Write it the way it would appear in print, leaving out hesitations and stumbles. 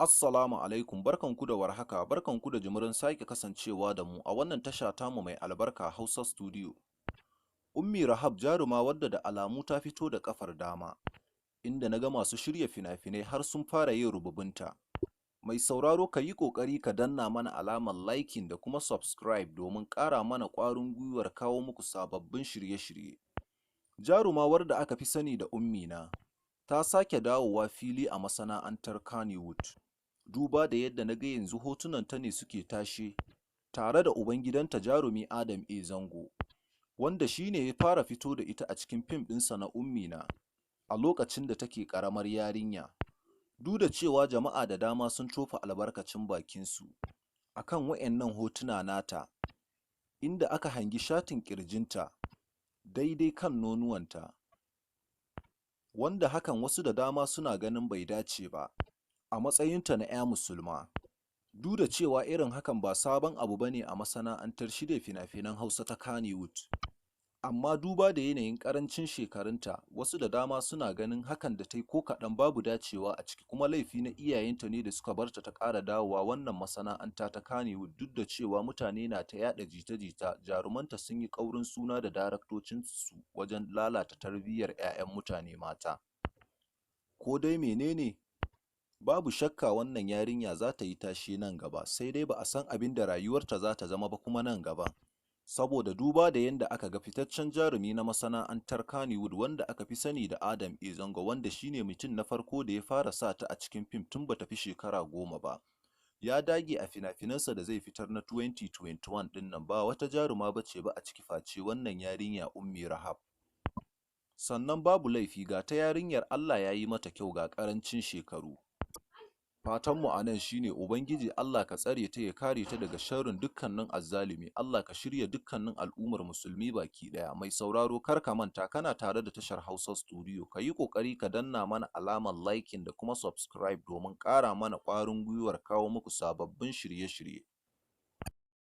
Assalamu alaikum, barkanku da warhaka, barkanku da jimirin sake kasancewa da mu a wannan tasha tamu mai albarka, Hausa Studio. Ummi Rahab, jaruma wadda da alamu ta fito da ƙafar dama, inda na ga masu shirya fina-finai har sun fara yin rububinta. Mai sauraro, ka yi ƙoƙari ka danna mana alamar liking da kuma subscribe domin ƙara mana ƙwarin gwiwar kawo muku sababbin shirye-shirye. Jaruma wadda aka fi sani da Ummina ta sake dawowa fili a masana'antar Kannywood. Duba da yadda na ga yanzu hotunanta ne suke tashe tare da ubangidanta, jarumi Adam A. Zango, wanda shi ne ya fara fito da ita a cikin fim ɗinsa na Ummina a lokacin da take ƙaramar yarinya. Duk da cewa jama'a da dama sun tofa albarkacin bakinsu a kan waɗannan hotuna nata, inda aka hangi shatin ƙirjinta daidai kan nonuwanta, wanda hakan wasu da dama suna ganin bai dace ba a matsayinta na 'ya musulma. Duk da cewa irin hakan ba sabon abu ba ne a masana'antar shirya fina-finan Hausa ta Kannywood, amma duba da yanayin ƙarancin shekarunta, wasu da dama suna ganin hakan da ta yi ko kaɗan babu dacewa a ciki, kuma laifi na iyayenta ne da suka bar ta ta ƙara dawowa wannan masana'anta ta Kannywood, duk da cewa mutane na ta yaɗa jita-jita jarumanta sun yi ƙaurin suna da daraktocinsu wajen lalata tarbiyyar 'ya'yan mutane mata. Ko dai mene ne, babu shakka wannan yarinya za ta yi tashe nan gaba, sai dai ba a san abin da rayuwarta za ta zama ba kuma nan gaba. Saboda duba da yadda aka ga fitaccen jarumi na masana'antar Kannywood wanda aka fi sani da Adam A. Zango, wanda shi ne mutum na farko da ya fara sa ta a cikin fim tun ba ta fi shekara 10 ba, ya dage a fina-finansa da zai fitar na 2021 ɗin nan ba wata jaruma ba ce ba a ciki face wannan yarinya Ummi Rahab. Sannan babu laifi, ga ta yarinyar Allah ya yi mata kyau, ga ƙarancin shekaru. Fatanmu a nan shi ne Ubangiji Allah ka tsare ta, ya kare ta daga sharrin dukkanin azzalumi. Allah ka shirya dukkanin al'ummar musulmi baki ɗaya. Mai sauraro, kar ka manta kana tare da tashar Hausa Studio. Ka yi ƙoƙari ka danna mana alamar liking da kuma subscribe domin ƙara mana ƙwarin gwiwar kawo muku sababbin shirye-shirye.